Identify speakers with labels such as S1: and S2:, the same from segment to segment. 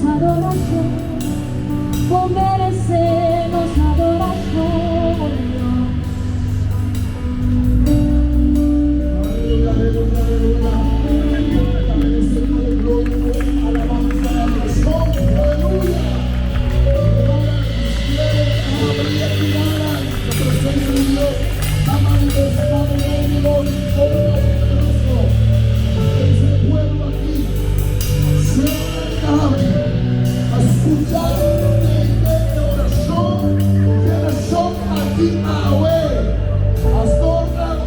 S1: adorashon. Bo meresé nos adorashon, oh Dios.
S2: Aleluya, aleluya, aleluya. Ta meresé tur e gloria, e alabansa, e adorashon. Aleluya. Cielo ta habri e pilanan. E presencia di Dios ta manifestá meimei di nos como poderoso. Pensa e pueblo aki. Cielo ta habri pa scucha tende e oracion di e nacion aki awe. Pastornan,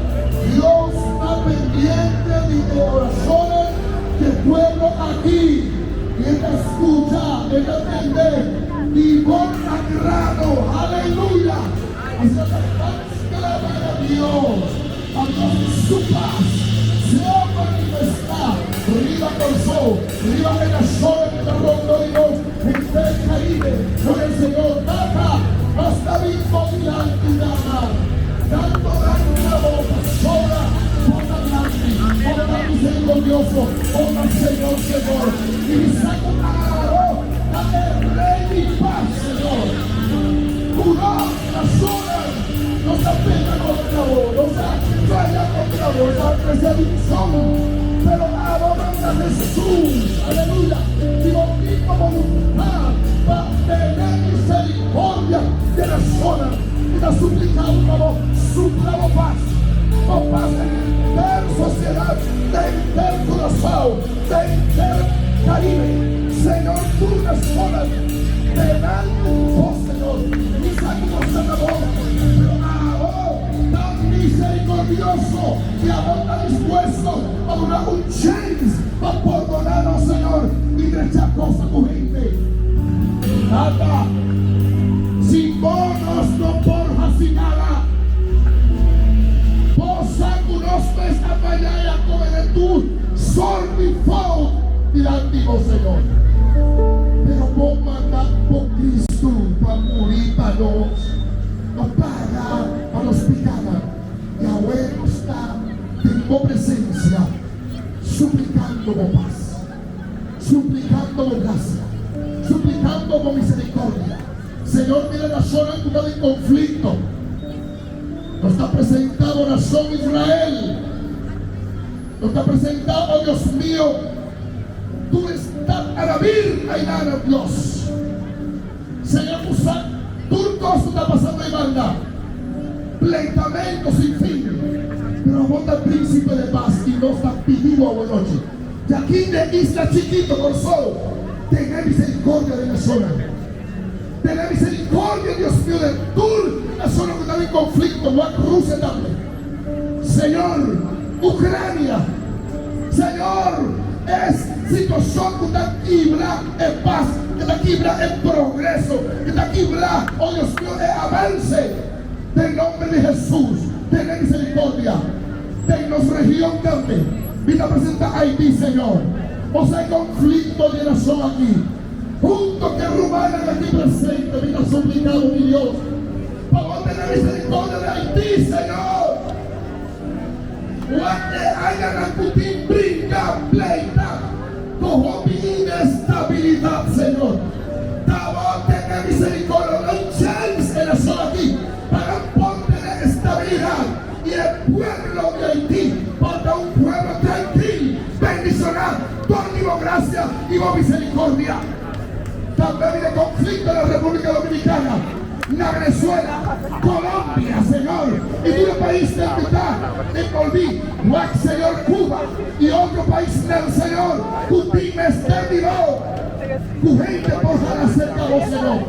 S2: Dios ta pendiente di e oracionnan di e pueblo aki. I e ta scucha, e ta tende di bon agrado. Aleluya! Asina ta tan sklama na Dios pa Dios di su pas sea manifestá riba Kòrsou, riba e nashonnan ku ta rondó di nos, henter Karibe. Gloria al Señor! Tata, nos ta bin bo dilanti dama. Tanto danki na bo pasobra bo ta grandi, bo ta miserikordioso, bo ta Señor, Señor. I mi sa ku abo ta e Rei di pas, Señor. Ku nos nacionnan nos a peca contra bo, nos a falla contra bo, nos a trece división, pero abo manda Jesús, aleluya, di bo mismo voluntad pa tene misericordia di e nacionnan. Mi ta suplica bo pa bo supla bo paz, bo paz den henter sociedad, den henter Curaçao, den henter Caribe. Señor, tur nacionnan delante di bo, Señor, mi sa ku nos ta ta bon, pero abo ta miserikordioso i abo ta dispuesto pa duna un chens pa pordoná nos, Señor, i drecha kosa ku hende. Tata, sin bo nos no por hasi nada. Bo sa ku nos mes a faya i a komete tur sort di fout dilanti bo, Señor. Pero bo manda bo Cristo pa muri pa nos, pa paga pa nos picanan. I awe nos ta den bo presencia suplicando bo paz, suplicando bo gracia, suplicando bo misericordia. Señor, mira nacionnan cu ta den conflicto. Nos ta presenta bo nacion Israel. Nos ta presenta, oh Dios mio, tur estat arabir ainana, Dios. Señor ku sa tur kos ku ta pasando ei banda, pleitamento sin fin, pero bo ta Príncipe de Paz i nos ta pidi bo awonochi, djaki den isla chikito Kòrsou, tene misericordia den nashonnan. Tene misericordia, Dios mio, den tur nashonnan ku ta den konflikto, wak Rusia tambe. Señor, Ucrania, Señor, es situacion cu ta kibra e paz, cu ta kibra e progreso, cu ta kibra, oh Dios mio, e avance. Den nomber di Jesus, tene misericordia den nos region tambe. Mi ta presenta Haiti, Señor. Bo sa e conflicto di e nacion aki. Hunto cu e rumannan aki presente, mi ta suplica bo, mi Dios, Pa bo tene misericordia di Haití, Señor. Wak e añanan cu tin bringa, pleita, cu hopi inestabilidad, Señor. Ta bo tene misericordia, duna un chance e nacion aki pa nan por tene estabilidad y e pueblo di Haití por ta un pueblo trankil, bendiciona dor di bo gracia y bo misericordia. Tambe mira e conflicto na Republica Dominicana. Na Venezuela, Colombia, Señor, y tur e paisnan cu ta envolvi, wak, Señor, Cuba y otro paisnan, Señor, cu tin mester di bo, cu hende por hala cerca bo, Señor,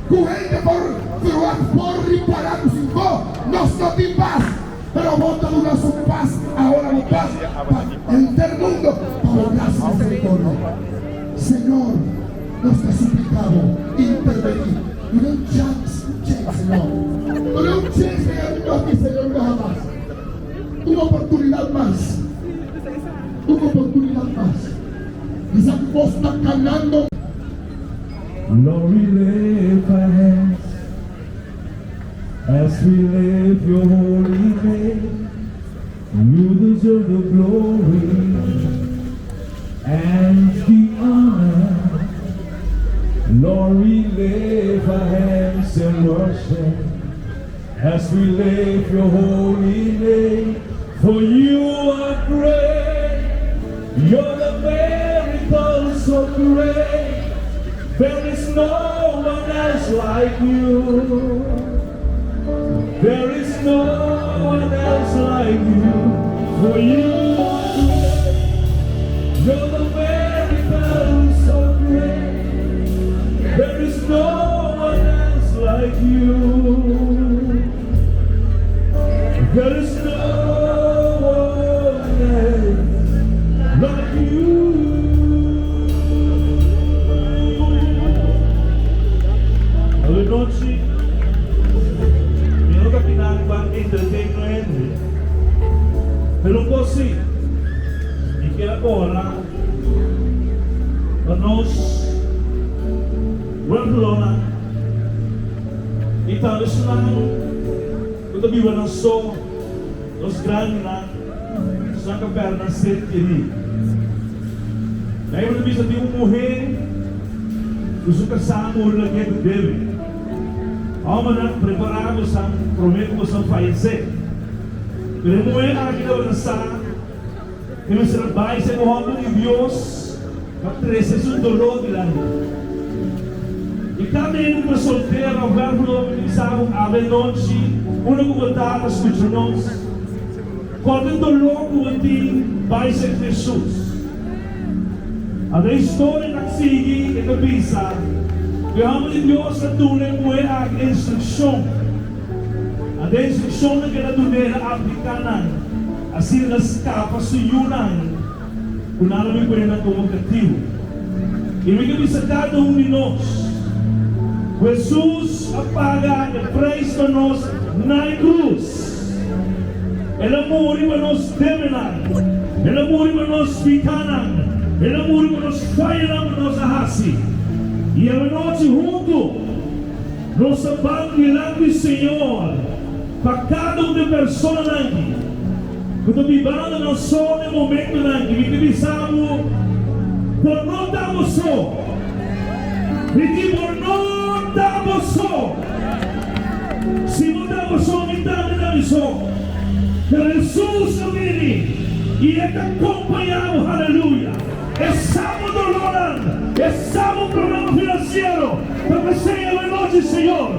S2: cu hende por wak, por ripara cu sin bo nos no tin pas, pero bo ta duna su pas ahora, bo pas pa henter mundo, pa bo gracia y misericordia. Señor, nos ta suplica bo, interveni. Duna un chance, un chance, Señor. Duna un chance den e mundo aki, Señor, un biaha mas. Un oportunidad mas. Un oportunidad mas. Bisa cu bos ta canando.
S3: Lord, we lift our hands as we lift your holy name. You deserve the glory and the honor. As we lift your holy name, for you are great, you're the miracle so great. There is no one else like you. There is no one else like you. For you are great. You're the miracle so great. There is no one else like you. There is no one else like you. Anochi, mi no ta akinan pa entertain hende, pero por si, mi kier ora pa nos pueblonan i tambe esnan ku ta biba nan so, nos grandinan, esnan ku a pèrdè nan ser kerí. Beibel ta bisa tin un muhé ku su kasá a muri lag'é ku debe. Hòmbernan, prepará bosan promé ku bosan fayesé. Pero e muhé aki tabata sa ku e mester a bai ser un hòmber di Dios pa trese su doló dilanti. I kada hende ku ta soltero òf wèrfano mi ta bisa bo awe nochi unda ku bo ta ta skucha nos. Kualke doló ku bo tin, bai ser Hesus. Anto e historia ta sigui, e ta bisa ku e hòmber di Dios a duna e muhé aki instrukshon. Anto e instrukshonnan ku el a dun'é, el a apliká nan, asina el a skapa su yunan ku nan a bin pone nan komo katibu. I mi ta bisa kada un di nos ku Hesus a paga e preis pa nos na e krus. El a muri pa nos debenan, El a muri pa nos pikánan, El a muri pa nos fayanan ku nos a hasi. I awanochi huntu nos ta ban dilanti Señor pa kada un di e personanan aki ku ta bibando nan so na e momentunan aki. Mi ta bisa bo, bo no ta bo so. Mi di bo no ta bo so. Si bo ta bo so, mi tambe ta mi so. Pero Hesus a bini i e ta kompañá bo. Haleluya! E sa bo dolónan, e sa bo problema finansiero. Ta p'esei awe nochi, Señor,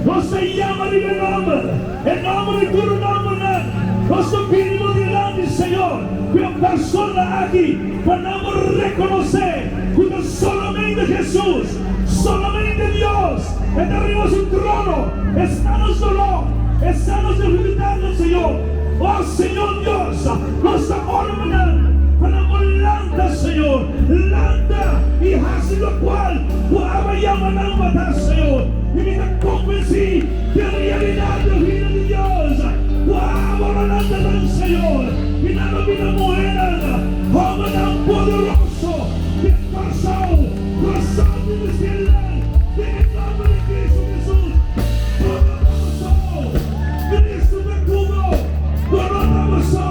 S3: nos ta yama riba e nòmber, e nòmber di tur nòmbernan. Nos ta bini bo dilanti, Señor, ku e persona aki, pa nan por rekonosé ku ta solamente Hesus, solamente Dios, e ta riba su trono, e sa nos doló, e sa nos difikultatnan, Señor. O Señor Dios, nos ta ora pa nan, pa nan por lanta, Señor, lanta i hasi lokual ku aba yama nan pa ta, Señor. I mi ta konvensí di e realidat di e bida di Dios, ku aba lo lanta nan, Señor, i nan lo bira muhénan, hòmbernan poderoso di Kòrsou. Kòrsou di misilnan den e nòmber di Kristu Hesus. Bo no ta bo so. Kristu ta ku bo. Bo no ta bo so.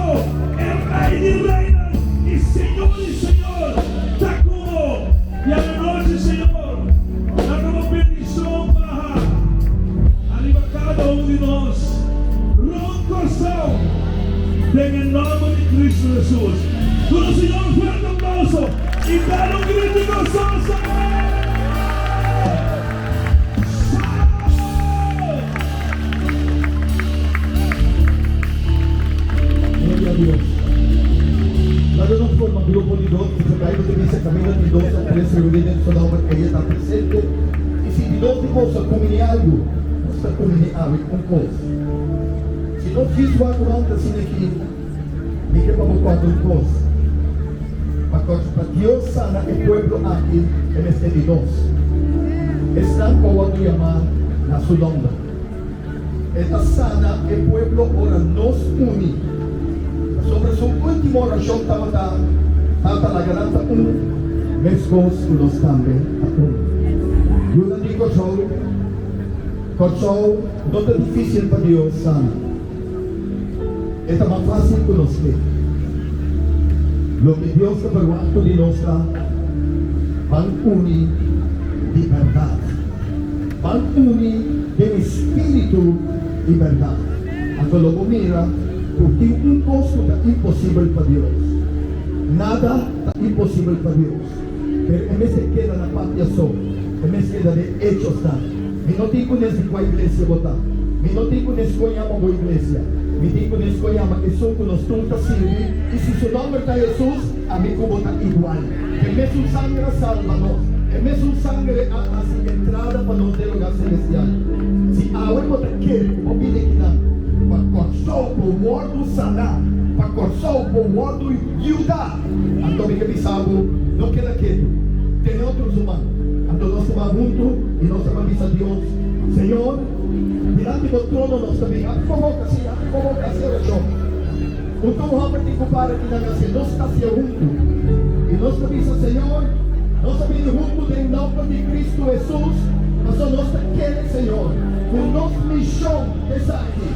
S3: E Rei di reinan i Señor di señor ta ku bo. I anochi, Señor, laga bo bendishon baha ariba kada un di nos rond Kòrsou den e nòmber di Kristu Hesus. Duna Señor un fuerte aplauso i dal un grito gososo! Shalom!
S2: Gloria a Dios. Laga nos forma grupo di dos, pasobra Bijbel ta bisa kaminda tin dos of tres reuní den su nomber, ei e ta presente. I si di dos di boso a kumini algu, nos ta kumini awe un kos. Si nos djis wak rònt asina aki, Mi ke pa bo kòrda un kos, pa pa Dios sana e pueblo aki e mester di nos, esnan ku a wòrdu yamá na su nòmber. E ta sana e pueblo ora nos uni, pasobra su último orashon tabata, Tata, laga nan ta un, meskos ku nos tambe ta un. Yunan di Kòrsou, Kòrsou no ta difísil pa Dios sana. E ta mas fásil ku nos ke. Loke Dios ta verwachto di nos ta, Ban uni di bèrdat. Ban uni den e spiritu i bèrdat. Anto lo bo mira ku tin un kos ku ta imposibel pa Dios. Nada ta imposibel pa Dios. Pero e mester keda na papia so, e mester keda den echosnan. Mi no tin ku nes di kua iglesia bo ta. Mi no tin ku nes kon yama bo iglesia. Mi tin ku nes kon yama esun ku nos tur ta sirbi, i si su nòmber ta Hesus, ami ku bo ta igual. E mesun sanger a salba nos. E mesun sangre a hasi entrada pa nos den lugar selestial. Si awe bo ta kere ku bo bini akinan pa Kòrsou por wòrdu saná, pa Kòrsou por wòrdu yuda, anto mi ke bisa bo, no keda ketu. Tene otro su man. Anto nos ta ban huntu i nos ta ban bisa Dios, Señor, dilanti bo trono nos ta bin. Habri bo boka, sí, habri bo boka, hasi orashon. Un tur hòmber tin ku para kinan hasié. Nos ta hasié huntu. I nos ta bisa, Señor, nos a bini huntu den nòmber di Kristu Hesus, pasobra nos ta kere, Señor, ku nos mishon ta esaki,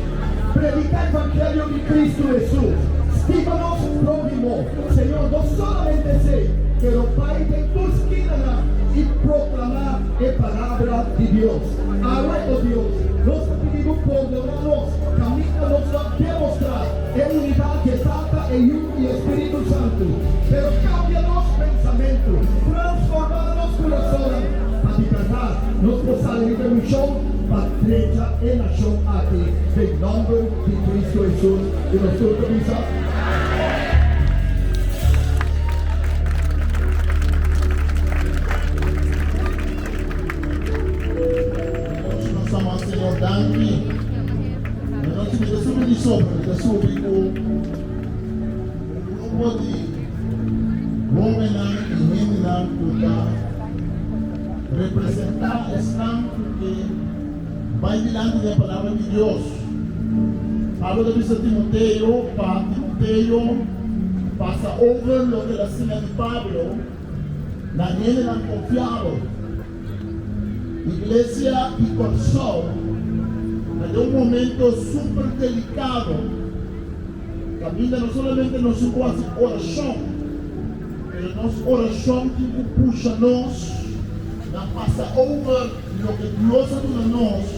S2: prediká evangelio di Kristu Hesus, stima nos próhimo, Señor, no solamente esei, pero bai den tur skinanan i proklamá e Palabra di Dios. Awe, o Dios, nos ta pidi Bo pordoná nos kaminda nos no a demostrá e unidat dje Tata, e Yu i e Spiritu Santu. Pero kambia nos pensamentu, transformá nos kurasonnan, pa di bèrdat nos por sali riba e mishon pa drecha e nashon aki den nòmber di Kristu Hesus. I nos tur ta bisa.
S4: Anochi nos ta mas Señor danki. Anochi mi ta subi di sobra, mi ta subi ku un grupo di hobennan i hendenan ku ta representá esnan ku ke bai dilanti den e Palabra di Dios. Pablo ta bisa Timoteo pa Timoteo pasa over loke el a siña di Pablo na hendenan konfiabel. Iglesia di Kòrsou ta den un momento super delikado kaminda no solamente nos tin ku hasi orashon, pero nos orashon tin ku pusha nos na pasa over loke Dios a duna nos.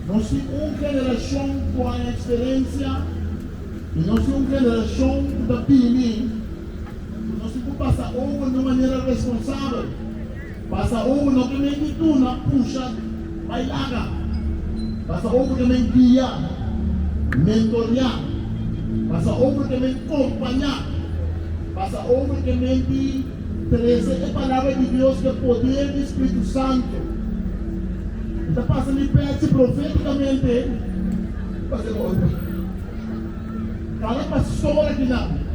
S4: Nos tin un generashon ku haña eksperensia i nos tin un generashon ku ta bini ku nos tin ku pasa over di un manera responsabel. Pasa over no ke men di duna, pusha, bai laga. Pasa over ke men guia, mentoreá. Pasa over ke men kompañá. Pasa over ke men di trese e Palabra di Dios ku e poder di Spiritu Santu. Mi ta pasa mi pèchi profétikamente pa ser otro. Kada pastor akinan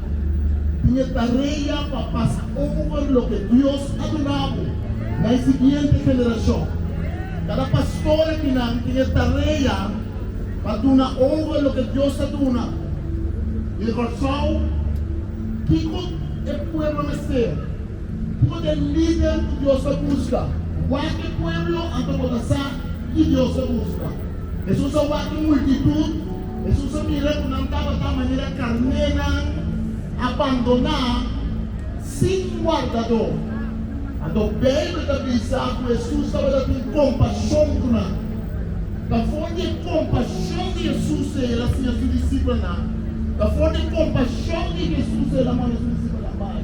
S4: tin e tarea pa pasa over loke Dios a duna bo na e siguiente generashon. Kada pastor akinan tin e tarea pa duna over loke Dios a duna. I di Kòrsou, kiko e pueblo mester? Kiko ta e lider ku Dios ta buska? Wak e pueblo, anto bo ta sa ki Dios ta buska. Hesus a wak e multitut. Hesus a mira ku nan tabata manera karnénan abandoná sin wardadó. Anto Beibel ta bisa ku Hesus tabata tin kompashon ku nan. Ta for di e kompashon di Hesus ei el a siña su disipelnan. Ta for di e kompashon di Hesus ei el a manda su disipelnan bai.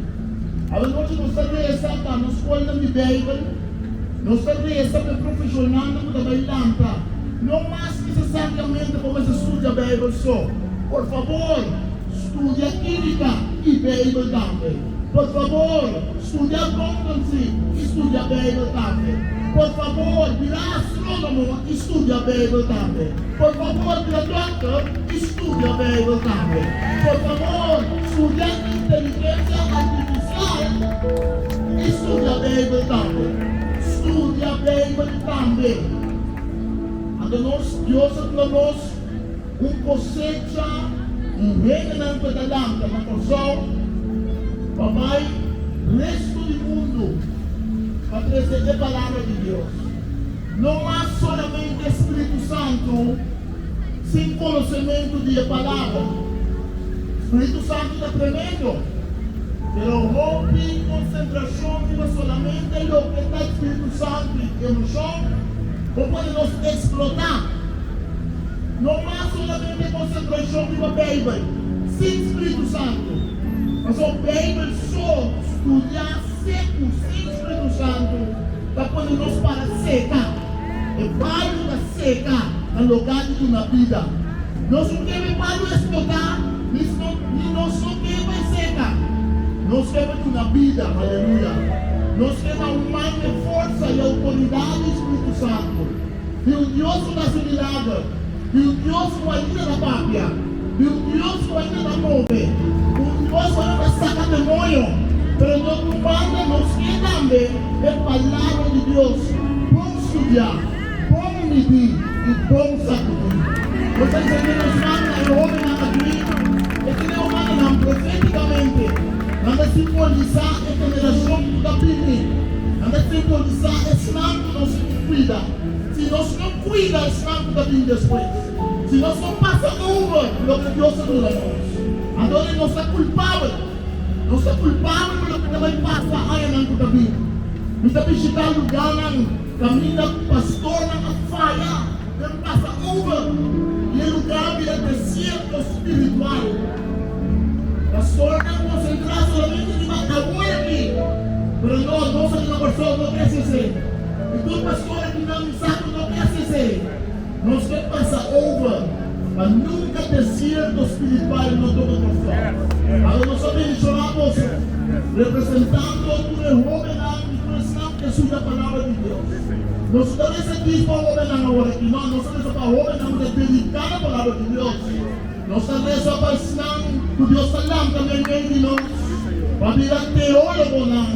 S4: Awenochi nos ta resa pa nos skolnan di Beibel. Nos ta resa pa e profeshonalnan ku ta bai lanta. No mas nesesariamente pa mester studia Beibel so. Por fabor, studia kímika i Beibel tambe. Por fabor, studia accountancy i studia Beibel tambe. Por fabor, bira astrónomo i studia Beibel tambe. Por fabor, bira dòkter i studia Beibel tambe. Por fabor, studia inteligensia artifisial i studia Beibel tambe. Studia Beibel tambe. Anto nos Dios a duna nos un kosecha di hendenan ku e ta lanta na Kòrsou pa bai resto di mundu pa trese e palabra di Dios. No mas solamente Spiritu Santu sin konosementu di e palabra. Spiritu Santu ta tremendo, pero hopi konsentrashon riba solamente loke ta Spiritu Santu i emoshon por pone nos eksplotá. No mas solamente konsentrashon riba Beibel, sin Spiritu Santu. Pasobra Beibel so studiá seku sin Spiritu Santu ta pone nos para seka. E palu ta seka na lugá di duna bida. Nos no ke pa e palu eksplotá, ni ni nos no ke pa e seka. Nos ke pa duna bida. Aleluya! Nos ke pa un man den forsa i outoridat di Spiritu Santu. Di un Dios ku ta hasi milager, di un Dios ku ainda ta papia, di un Dios ku ainda ta move, un Dios ku ainda ta saka demoño. Pero no ku banda nos ke tambe e Palabra di Dios bon studiá, bon midí i bon sakudí. Nos ta enseñá nos man na e hóbennan aki, e tene humanonan profétikamente, nan ta simbolisá e generashon ku ta bini, nan ta simbolisá esnan ku nos tin ku kuida. Si nos no kuida esnan ku ta bini despues, si nos no pasa over loke Dios a duna nos, anto nos ta kulpabel. Nos ta kulpabel pa loke ta bai pasa añanan ku ta bini. Mi ta bishitá lugánan kaminda pastornan a faya den pasa over i e lugá bira desierto spiritual. Pastornan konsentrá solamente riba awor aki, pero no, nos aki na Kòrsou no ke hasi esei. I tur pastor aki nan sa ku no ke hasi esei. Nos ke pasa over pa nunka desierto spiritual no toka Kòrsou. Awor nos a bendishoná boso, representando tur e hóbennan i tur esnan ku ke studia Palabra di Dios. Nos no ta resa djis pa hóbennan awor aki, no, nos ta resa pa hóbennan ku ta dediká na Palabra di Dios. Nos ta resa pa esnan ku Dios ta lanta meimei di nos pa bira teólogonan,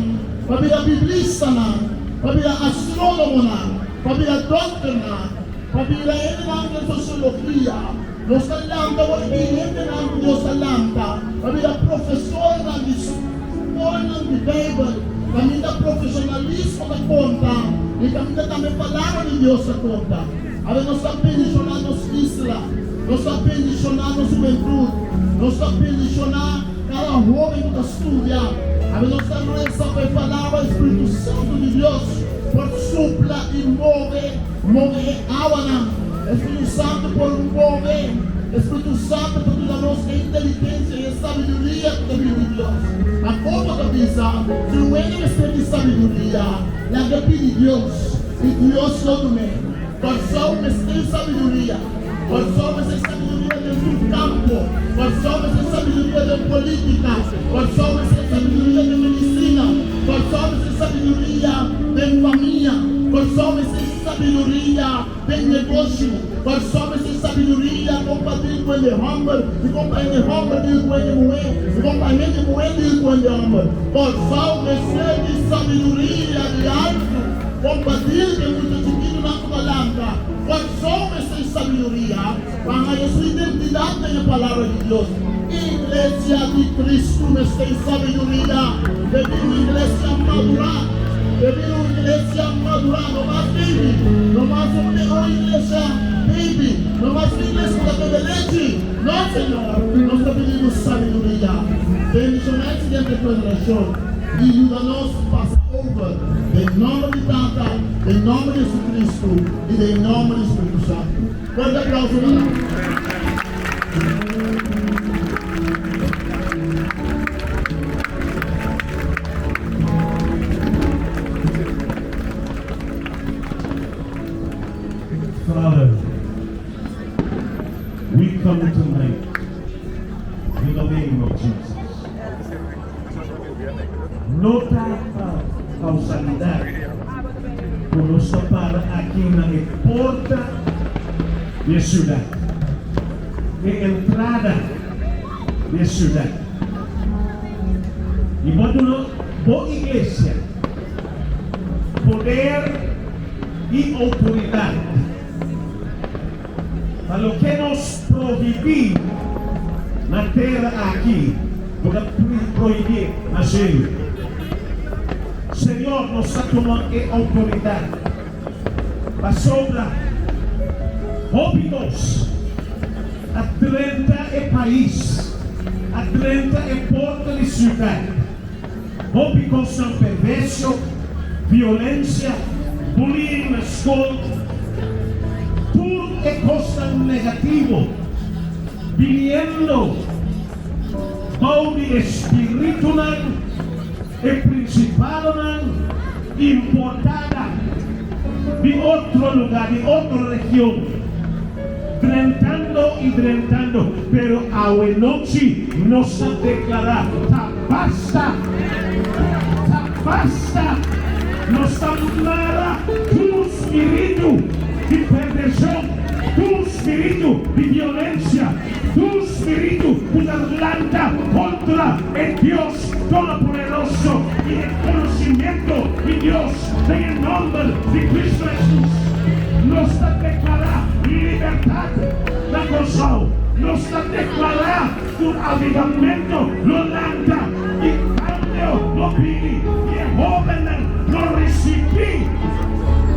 S4: pa bira biblistanan, pa bira astrónomonan, pa bira dòkternan, pa bira hendenan den sosiologia. Nos ta lanta ora di hendenan ku Dios ta lanta pa bira profesornan di skolnan di Beibel, kaminda profeshonalismo ta konta i kaminda tambe Palabra di Dios ta konta. Awe nos ta bendishoná nos isla, nos ta bendishoná nos hubentud, nos ta bendishoná kada hóben ku ta studia. Awe nos ta resa pa e Palabra di Spiritu Santu di Dios por supla i move, move e awanan. E Spiritu Santu por move, e Spiritu Santu por duna nos e inteligensia i e sabiduria ku ta bini di Dios. Jakobo ta bisa, Si un hende mester di sabiduria, laga e pidi Dios. I Dios lo dun'é. Kòrsou mester sabiduria. Kòrsou mester sabiduria den tur kampo. Kòrsou mester sabiduria den polítika. Kòrsou mester sabiduria den medisina. Kòrsou mester sabiduria den famia. Kòrsou mester sabiduria den negoshi. Kòrsou mester sabiduria kon pa dil ku hende hòmber i kon pa hende hòmber dil ku hende muhé i kon pa hende muhé dil ku hende hòmber. Kòrsou mester di sabiduria di altu. Kompartir ku e mucha chikitunan ku ta lanta kòrsou mester sabiduria pa haña su identidat den e Palabra di Dios. Iglesia di Kristu mester sabiduria pa bira un iglesia madurá, pa bira un iglesia madurá, no mas baby, no mas un iglesia baby, no mas un iglesia ku ta bebe lechi. No, Señor, nos ta pidi bo sabiduria. Bendishoná e siguiente generashon i yuda nos pasa over den nòmber di Tata, den nòmber di Jesucristo i den nòmber di Spiritu Santu. Fuerte aplauso pa nan.
S3: Father, we come tonight in the name of Jesus. No ta pa causalidad cu nos ta para aki na e porta di e ciudad, e entrada di e ciudad. Y bo a duna bo iglesia poder y autoridad Pa loke nos prohibí na tera aki, bo ta prohibí na shelu. Señor, nos ta tuma e outoridat pasobra hopi kos a drenta e pais, a drenta e porta di siudat, hopi kosnan perverso, violensia, bullying na skol, tur. Tur e kosnan negativo biniendo bou di e spiritunan, e prinsipalonan importada di otro lugá, di otro region, drentando i drentando. Pero awenochi nos ta deklará, Ta basta! Ta basta! Nos ta mara tur spiritu di pervershon, tur spiritu di violensia, tur spiritu ku ta lanta kontra e Dios Todopoderoso i e konosimentu di Dios. Den e nòmber di Kristu Hesus, nos ta deklará libertat na Kòrsou. Nos ta deklará ku avivamentu lo lanta i kambio lo bini i e hóbennan lo risibí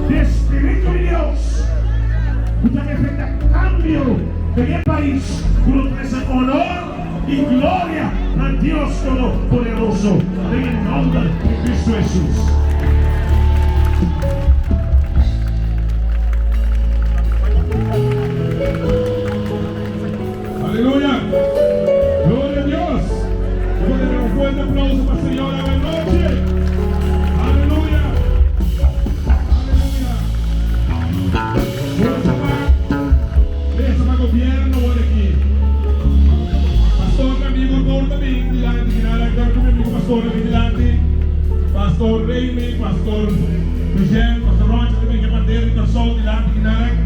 S3: di e Spiritu di Dios ku ta efektá kambio den e pais ku lo trese onor i gloria na Dios Todopoderoso den e nòmber di Kristu Hesus.
S2: Aleluya! Gloria a Dios! Bo por debe un fuerte aplauso pa Señor awe nochi. Aleluya! Aleluya! Forsa pa resa pa gobierno wor aki. Pastor mi amigo tur ta bin dilanti final aki tur mi amigo pastor a bin dilanti. Pastor Remy, Pastor Eugène, Pastor Roger ta bin ke bandera di Kòrsou dilanti final aki.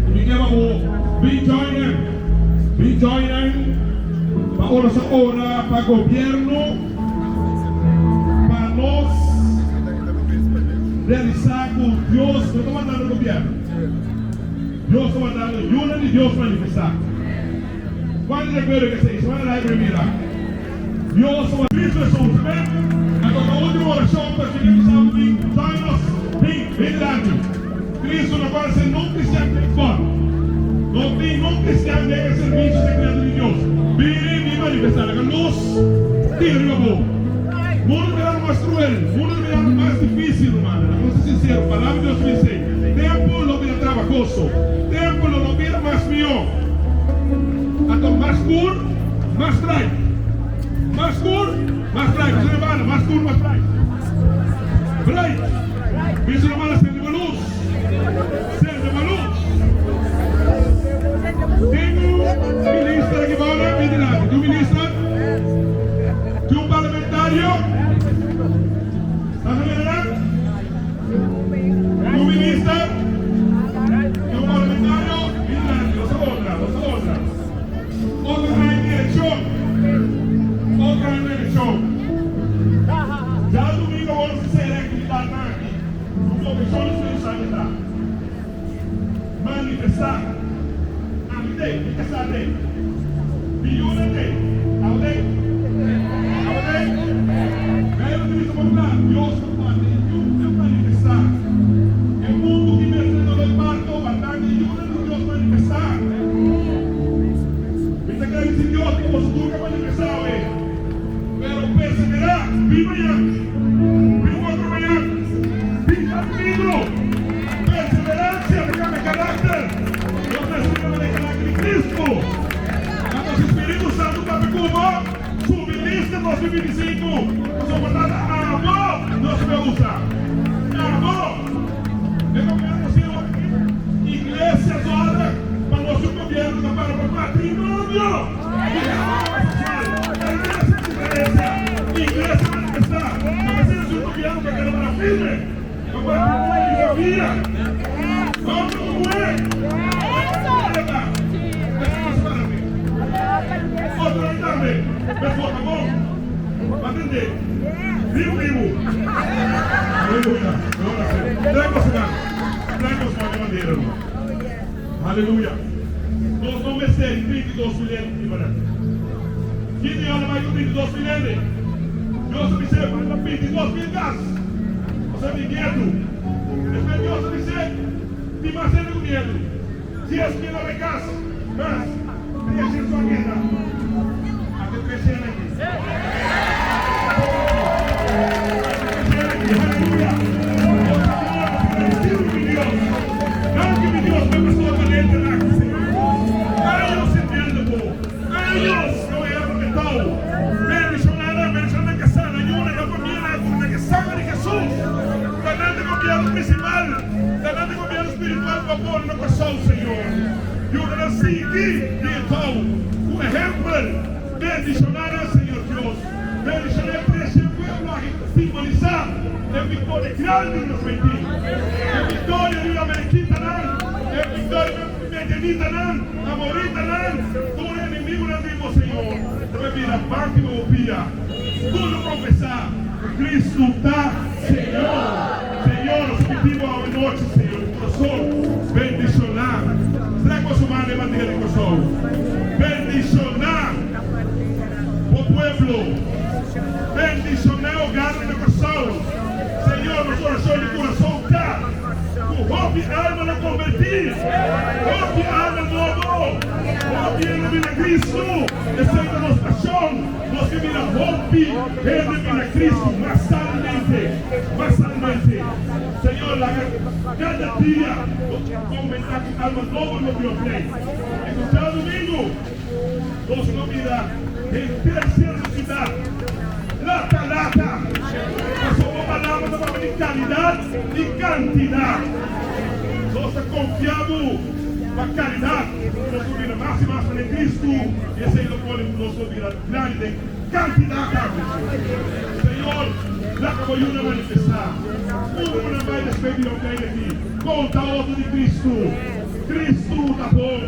S2: I mi ke pa bo bin join nan. Bin join nan pa ora sa ora pa gobierno pa nos realisá ku Dios no ta mandando gobierno. Dios ta mandando yunan di Dios manifestá. Kuantu di akuerdo ku esei? Semana la e mira. Dios ta mandando. Cristo Hesus. Amen. Anto ta ultimo orashon pa esaki bisa bo bin join nos. Bin, bin dilanti. Cristo no conoce nun cristian den for. No tin nun cristian den e servicio secreto di Dios. Bini, bin manifesta. Laga luz tira riba bo. Mundo ta mirando mas cruel, mundo ta mirando mas dificil, rumannan. Laga nos ta sincero, Palabra di Dios ta bisa ei, Tempo lo bira trabahoso, tempo lo no bira mas mihó. Anto mas scur, mas bright. Mas scur, mas bright. Bisa hermano, mas scur, mas bright. Bright. Bisa hermano, sende bo luz. Sende bo luz. Tin un minister aki bou nan? Bin dilanti. Tin un minister? Tin un parlamentario? Sa ta mira nan? Tin un minister? Tin un parlamentario? Bin dilanti. Nos a honra. Nos a honra. Otro aña di elekshon. Otro aña di elekshon. Djadumingu awor si sera e aktividatnan aki. Un komishon di Spiritu Santu ta manifestá. Ami t'ei, mi kasá t'ei, mi yunan t'ei. Abo t'ei? Abo t'ei? Bijbel ta bisa bon kla, Dios ta manda e yu ta manifestá. E mundu ki mester doló i parto, bantante e yunan di Dios manifestá. Mi ta gradisí Dios pa boso tur ku a manifestá awe. Pero perseverá, bin mañan, bin otro mañan, bin djadumingu. Perseverancia ta cambia caracter. Nos mester cambia den caracter di Cristo. Anto si Spiritu Santu papia cu bo, subi lista 2025, pasobra bo tata abo Dios ta usa. Abo! E gobierno si awor aki, Iglesia zorg pa nos un gobierno ta para pa matrimonio. Aleluya. Nos no mester di 32 mil hende riba nan. Kin di ora bai ku 32 mil hende? Dios a bis'é, Manda 22 mil kas. Osea di miedu. Despues Dios a bis'é, Tin mas hende ku miedu. 10,000 a bai kas mas. 300 a keda. Ate tres hende aki. Ate tres hende aki. Aleluya! Nos ta Señor, nos ta gradisido ku mi Dios. Danki mi Dios pa e pastor Valente.
S5: Kòrsou, Señor. Yuda nan sigui di e tou ku ehèmpel. Bendishoná nan, Señor Dios. Bendishoná e trese pueblo aki ku ta simbolisá e viktoria grandi di nos Meití. E viktoria riba amalekitanan, e viktoria riba medianitanan, amoritanan, tur e enemigunan di bo, Señor, ta bai bira parti bo pia. Tur lo konfesá ku Kristu ta Señor. Señor, nos ta pidi bo awe nochi, Señor, di kurason, bendishoná. Trek boso man den bandeja di Kòrsou. Bendishoná bo pueblo. Bendishoná hogarnan na Kòrsou. Señor, nos orashon di kurason ta ku hopi alma lo kombertí, hopi alma nobo, hopi hende bira Kristu. Esei ta nos pashon. Nos ke mira hopi hende bira Kristu masalmente, masalmente. Señor, laga kada dia nos oumentá ku alma nobo riba Pio Play. I ku djadumingu nos lo mira henter sierto siudat lata lata, pasobra bo palabra ta papia di kalidat i kantidat. Nos ta konfia bo pa kalidat ku nos lo bira mas i mas manera Kristu, i esei lo pone ku nos lo bira grandi den kantidat tambe. Señor, laga bo yuda manifestá. Unda ku nan bai despues di loke aki, konta otro di Kristu. Kristu ta bon.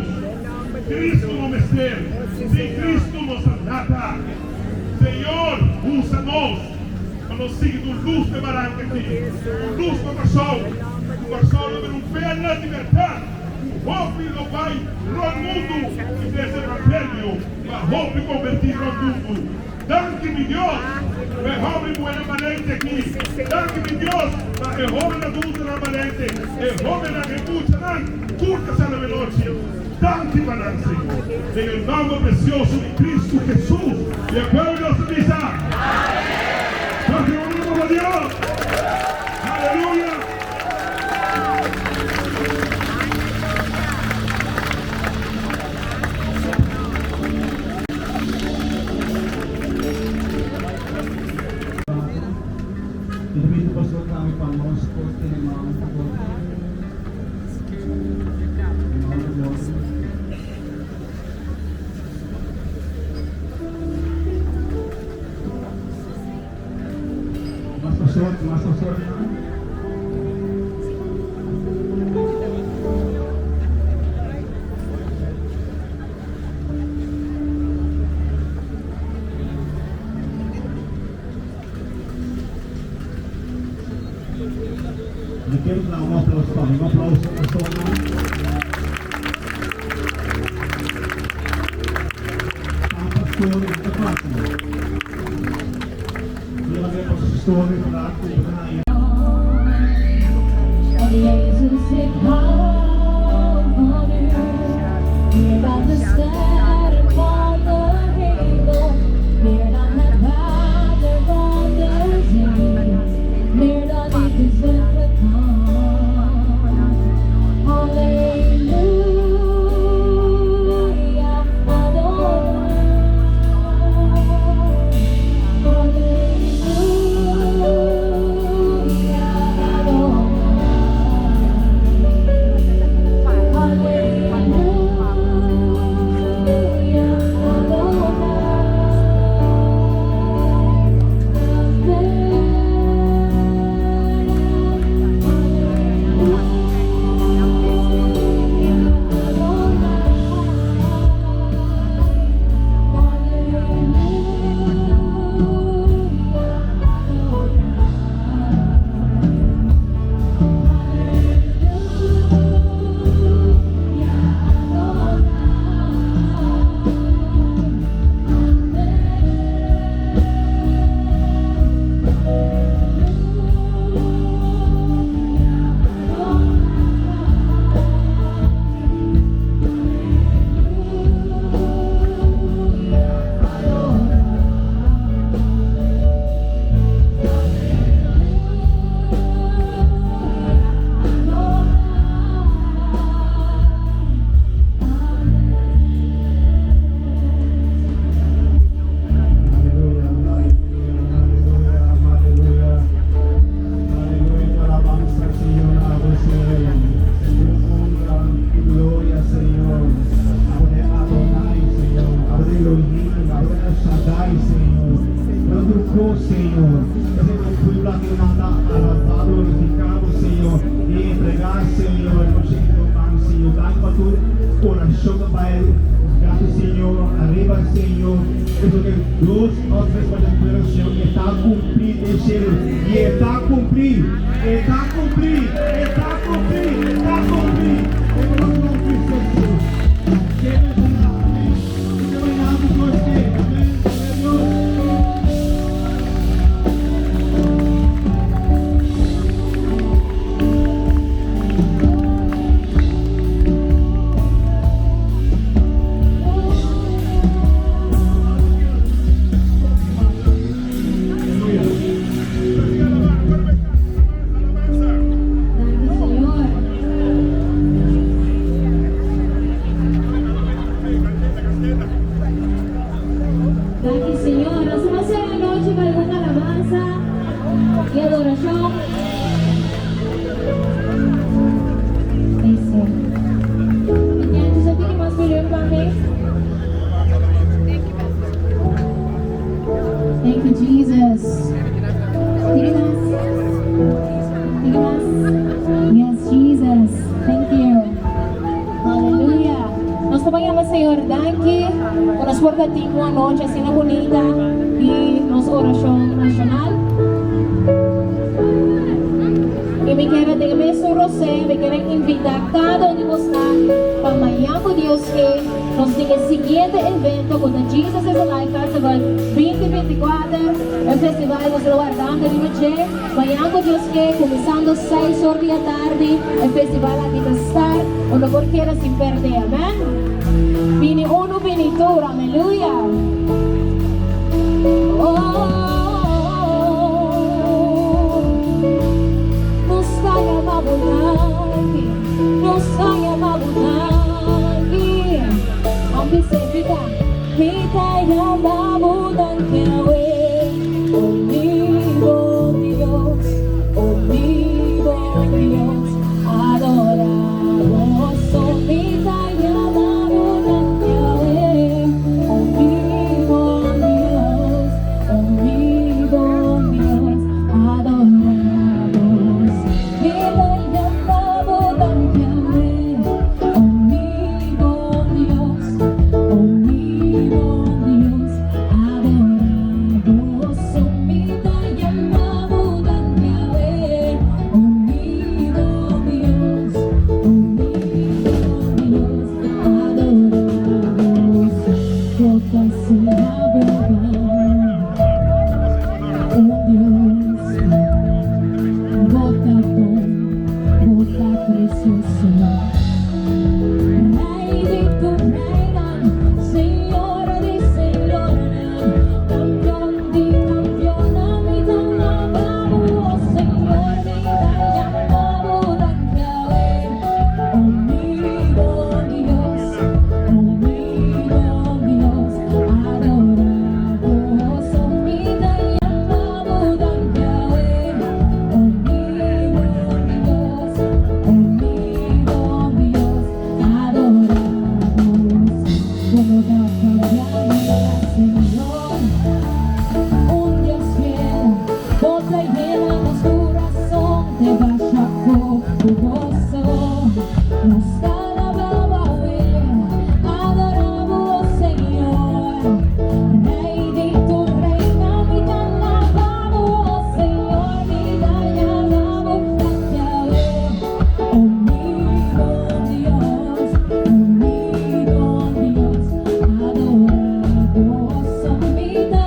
S5: Kristu no mester. Sin Kristu nos ta nada. Señor, usa nos pa nos sigui tur lus p'e baranka aki, un lus pa Kòrsou, ku Kòrsou lo bira un perla di bèrdat, ku hopi lo bai rònt mundu i trese evangelio pa hopi konvertí rònt mundu. Danki mi Dios pa e hòmber i muhénan balente aki. Danki mi Dios pa e hóbennan adultonan balente, e hóbennan, e muchanan, tur ta sa na menochi. Danki pa nan, Señor. Den e nòmber presioso di Cristo Hesus. I e pueblo di Dios ta bisa, Danki pa mi Papa Dios. Aleluya.
S6: Mi ta pidi pastor tambe pa nos por tene man ku otro. Man ku otro. Mas pastor, mas pastor. Mi quiero dar un aplauso pa mi, un aplauso pa persona. Pa pastor no ta fácil. Mi a mira pastor y vraag cu bo ta haña.
S1: En Jezus, ik hou van u. Meer dan de sterren van de hemel, meer dan het water van de zee, meer dan ik u zeggen kan. Halleluja, Adonai. Halleluja, Adonai.
S6: Señor. Esei ta pueblo aki nan ta alabá, glorifiká bo, Señor, i entregá, Señor, e nochi aki den bo man, Señor. Danki pa tur orashon ta bai Gracias Señor, ariba Señor, eso ke dos of tres pa den pueblo Señor e ta cumpli den cielo y e ta cumpli, e ta cumpli, e ta cumpli, e ta cumpli den e nomber di Cristo Jesus. Ke bendiciona, amen. Y te mañana cu Dios ke, amen. Gloria a Dios.
S1: Danki Señor. Danki Señor. Nos ta cera anochi cu algun alabanza y adoracion. Eso. Etienne, tu sa tiki mas volume pa mi? Thank you, Jesus. Tiki mas. Tiki mas. Yes, Jesus. Thank you. Hallelujah. Nos ta yama Señor danki pa nos por tin un anochi asina bunita di nos oracion nacional. Y mi kier den mesun rosé, mi kier invita cada un di boso pa mañan cu Dios ke nos tin e siguiente evento cu ta Jesus is Alive Festival 2024. E festival nos lo wardando riba dje. Mañan cu Dios ke, cuminsando 6 or di atardi, e festival aki ta start. Bo no por keda sin perde, amen? Bini uno, bini tur, aleluya! Oh, nos ta yama bo danki, nos ta yama bo danki. Aunke se bida, mi ta yama bo danki awe. Oh mi bon Dios, oh mi bon Dios, adoramos. Oh, mi ta yama bo danki awe. Oh mi bon Dios, oh mi bon Dios, adoramos. Mi ta yama bo danki awe. Oh mi bon Dios, oh mi bon Dios, adoramos. Oh, mi ta yama bo danki awe. Oh mi bon Dios, oh mi bon Dios, adoramos. Bo ta un Dios, bo ta bon, bo ta precioso. Rey di tur reynan, Señor di señornan, campeon di campeonnan, mi ta alaba bo, Señor, mi ta yama bo danki awe. Oh mi bon Dios, oh mi bon Dios, adoramos. Oh, mi ta yama bo danki awe. Oh mi bon Dios, oh mi bon Dios, adoramos. Como da cambiando, Señor, un Dios fiel, bo ta yena nos curason, te basha cu goso. Nos ta alaba, adoramos, Señor. Rey di tur reynan, mi ta alaba, Señor, mi ta yama bo danki awe. Oh mi bon Dios, oh mi bon Dios, adoramos. Mi ta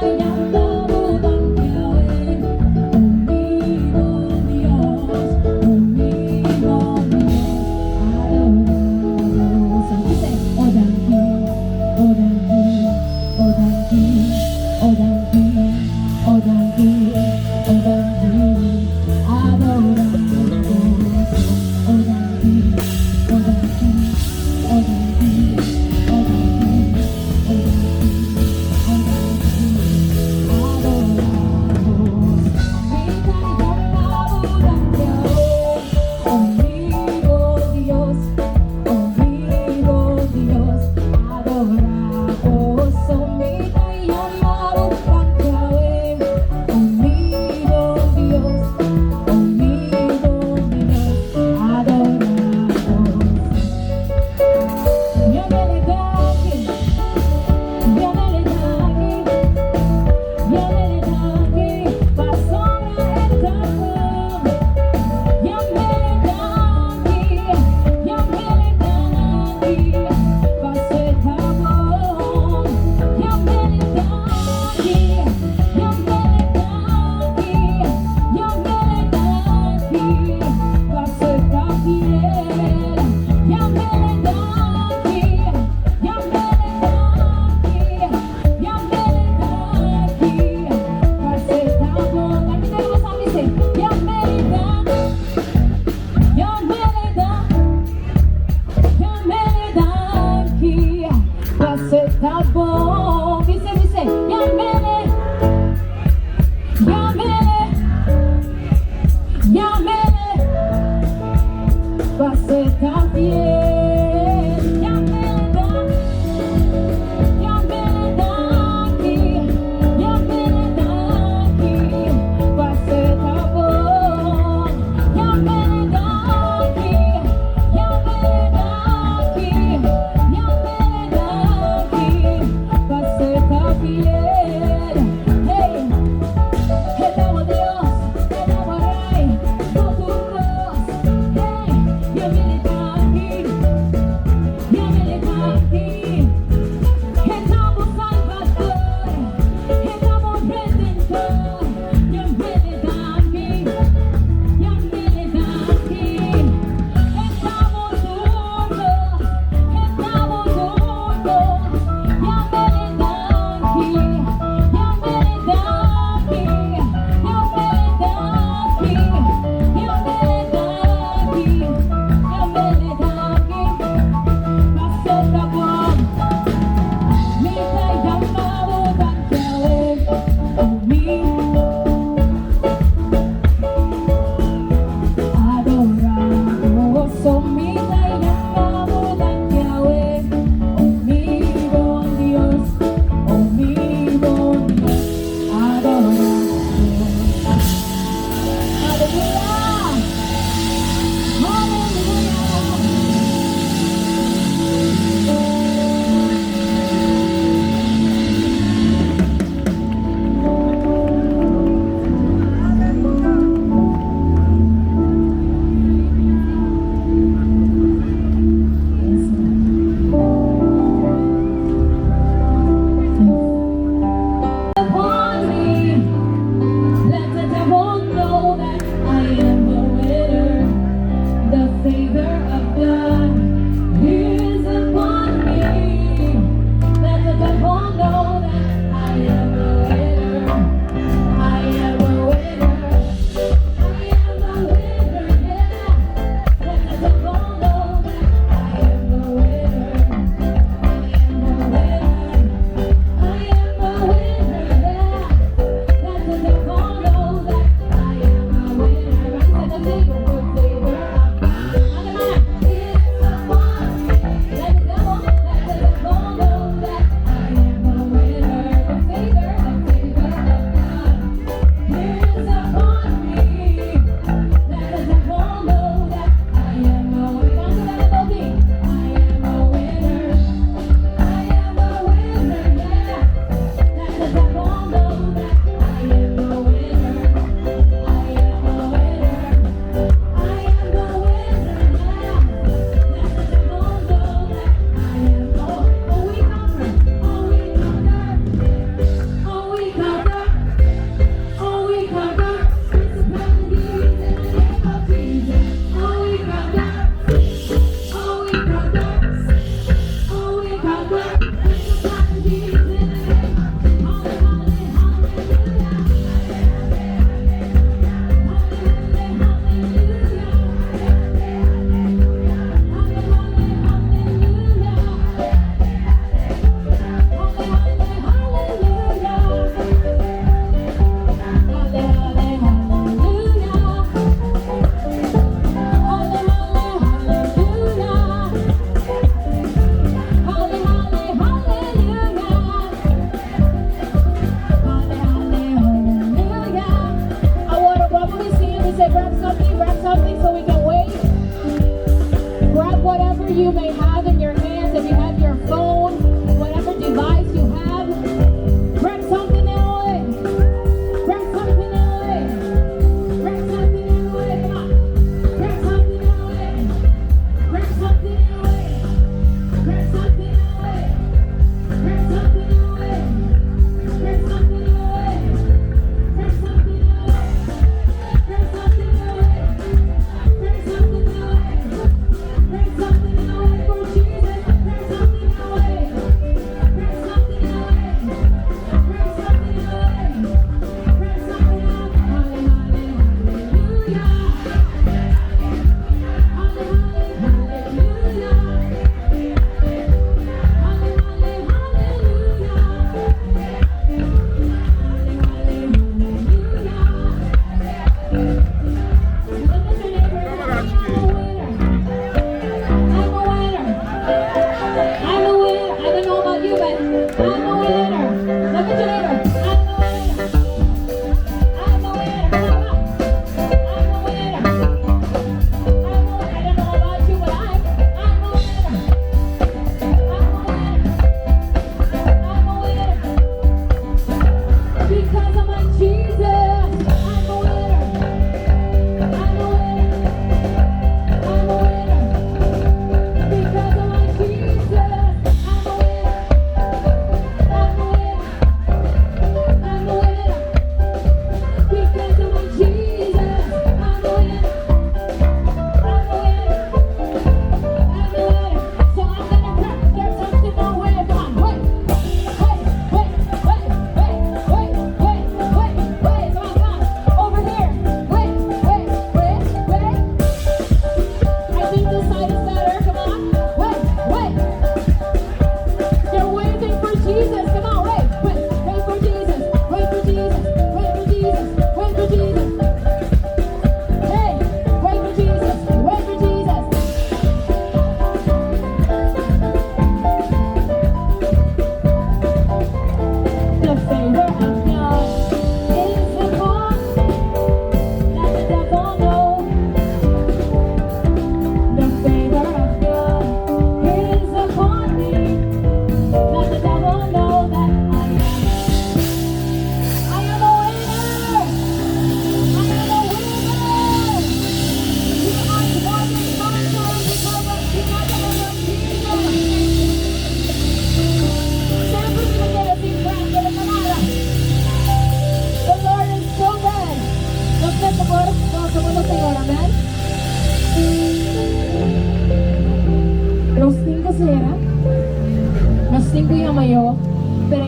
S1: bon. Bisa, bisa, yam'é, yam'é, yam'é, paso e ta fiel. Yam'é, yam'é danki, yam'é danki, paso e ta bon. Yam'é danki, yam'é danki, yam'é danki, paso e ta fiel. Hey, e ta bo Dios, e ta bo Rei, no tur kos. Hey, yam'é danki.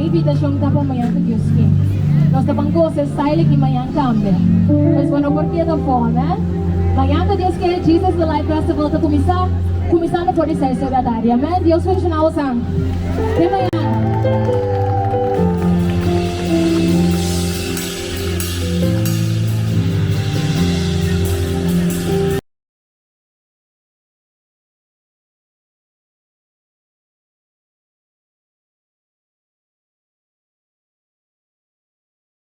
S1: invitashon ta pa mañan ku Dios ke. Nos ta ban gosa e style aki mañan tambe. Pues bo no por keda afó, amen? Mañan ku Dios ke, Jesus the Light Festival ta kuminsá, kuminsando for di seis or di atardi, amen? Dios bendishoná bosan. Te mañan.